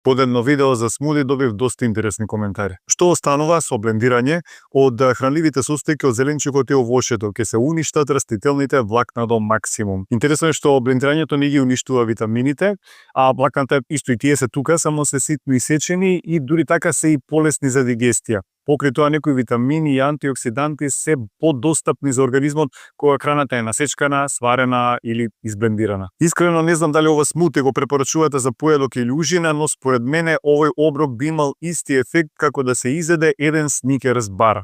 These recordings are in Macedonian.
Под едно видео за смуди добив доста интересни коментари. Што останува со блендирање од хранливите состојки од зеленчукот и овошјето, ќе се уништат растителните влакна до максимум. Интересно е што блендирањето не ги уништува витамините, а влакната исто и тие се тука, само се ситно исечени и дури така се и полесни за дигестија. Покрај тоа некои витамини и антиоксиданти се подостапни за организмот кога храната е насечкана, сварена или изблендирана. Искрено не знам дали ова смути го препорачувате за поедок или ужина, но според мене овој оброк би имал исти ефект како да се изеде еден сникерс бар.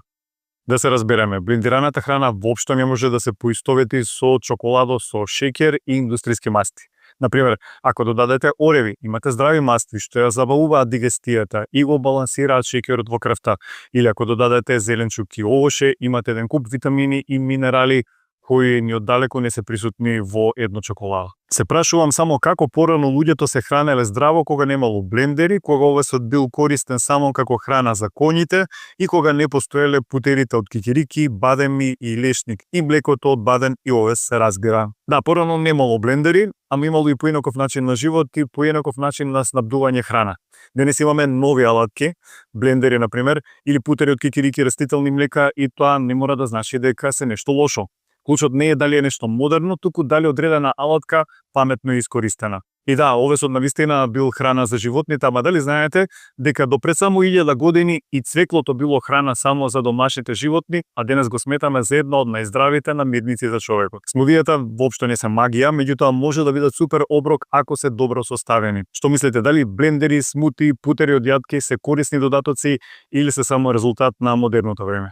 Да се разбереме, блендираната храна воопшто не може да се поистовети со чоколадо со шеќер и индустријски масти. Например, ако додадете ореви, имате здрави масти што ја забавуваат дигестијата и го балансираат шеќерот во крвта, или ако додадете зеленчук и овоше, имате еден куп витамини и минерали кои ни оддалеку не се присутни во едно чоколада. Се прашувам само како порано луѓето се хранеле здраво кога немало блендери, кога овесот бил користен само како храна за коњите и кога не постоеле путерите од кикирики, бадеми и лешник и млекото од баден и овес се разбира. Да, порано немало блендери, ама имало и поинаков начин на живот и поинаков начин на снабдување храна. Денес имаме нови алатки, блендери например, или путери од кикирики, растителни млека и тоа не мора да значи дека се нешто лошо. Клучот не е дали е нешто модерно, туку дали одредена алатка паметно искористена. И да, овесот навистина бил храна за животните, ама дали знаете дека до пред само 1000 години и цвеклото било храна само за домашните животни, а денес го сметаме за едно од најздравите намирници за човекот. Смудијата воопшто не се магија, меѓутоа може да бидат супер оброк ако се добро составени. Што мислите, дали блендери, смути, путери од јатки се корисни додатоци или се само резултат на модерното време?